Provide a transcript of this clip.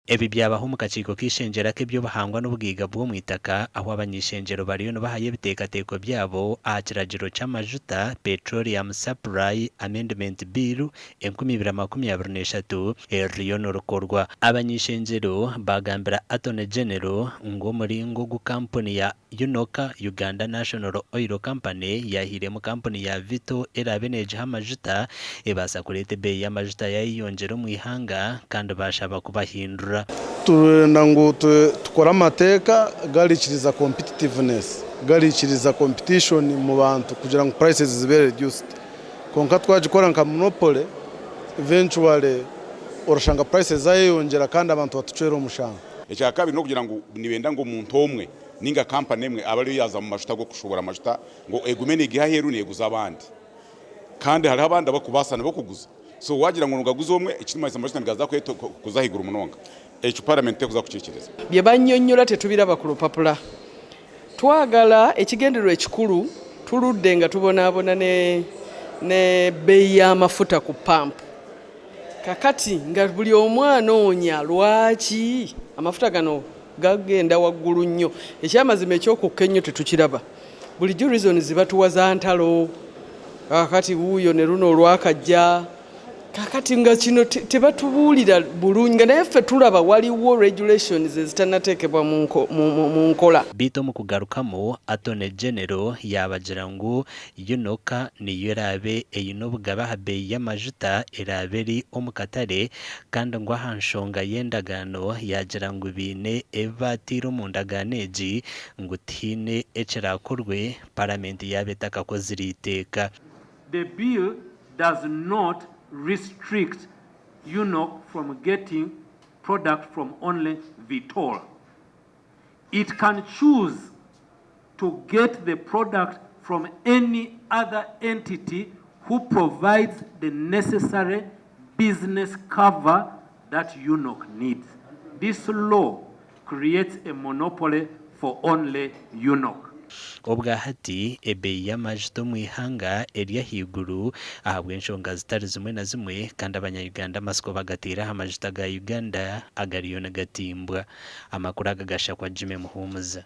Ebi byabaho omu kakiiko k'eishengyero ak'eby'obuhangwa n'obugaiga bw'omu itaka ahu abany'eishengyero bariyo nibahayo ebiteekateeko byabo aha kiragiro ky'amajuta, Petroleum Supply Amendment Bill, 2023 eririyo nirikorwa. Abany'eishengyero baagambira Attorney General ngu omuringo ogu kampuni ya UNOC, Uganda National Oil Company, yaahairemu kampuni ya Vitol eraabe neegiha amajuta ebaasa kureeta ebeeyi y'amajuta yaayeyongyera omu ihanga kandi baashaba kubahindura. Turenda ngu tukore amateeka gariikiriza competitiveness, gariikiriza competition mu bantu kugira ngu prices zibe reduced. Kwonka twagikora nka monopoly, eventually orashanga prices zayeyongyera kandi abantu batucwera omushango. Ekyakabiri n'okugira ngu nibenda ngu omuntu omwe ninga kampani emwe abe ariyo yaaza omu majuta g'okushuubura amajuta ngu egume neegiha aheeru neeguza abandi. Kandi hariho abandi abarikubaasa nabo kuguza. So waagira ngu nigaguza omwe, ekirikumanyisa amajuta nigaza kuza ahaiguru munonga. Ekyo paramenti terikuza kukiikiriza. Bye bannyonnyola tetubiraba ku lupapula. Twagala ekigendererwa ekikulu, tuludde nga tubonaabona ne n'ebbeeyi y'amafuta ku pampu. Kakati nga buli omu anoonya lwaki amafuta gano gagenda waggulu nnyo. Ekyamazima eky'okukka ennyo tetukiraba. Bulijjo reasons batuwa za ntalo, kaakati wuuyo ne luno olwakajja. Kakati nga kino tebatubuulira bulungi nga naye ffe tulaba waliwo regulations ezitanateekebwa mu nkola. Beitu omu kugarukamu, Attorney General yaabagira ngu UNOC niyo eraabe eine obugabe aha beeyi y'amajuta eraabe eri omu katare kandi ngu aha nshonga y'endagaano yaagira ngu baine ebi baataire omu ndagaano egi ngu tihaine ekiraakorwe Paramenti yaaba etakakozire eiteeka. The bill does not restrict UNOC from getting product from only Vitol. It can choose to get the product from any other entity who provides the necessary business cover that UNOC needs. This law creates a monopoly for only UNOC. Obwa hati ebeeyi y'amajuta omu ihanga eri ahaiguru ahabw'enshonga zitari zimwe na zimwe kandi abanya-Uganda amatsiko bagateire aha majuta ga Uganda agariyo nigatimbwa. Amakuru aga gashakwa Jimmy Muhumuza.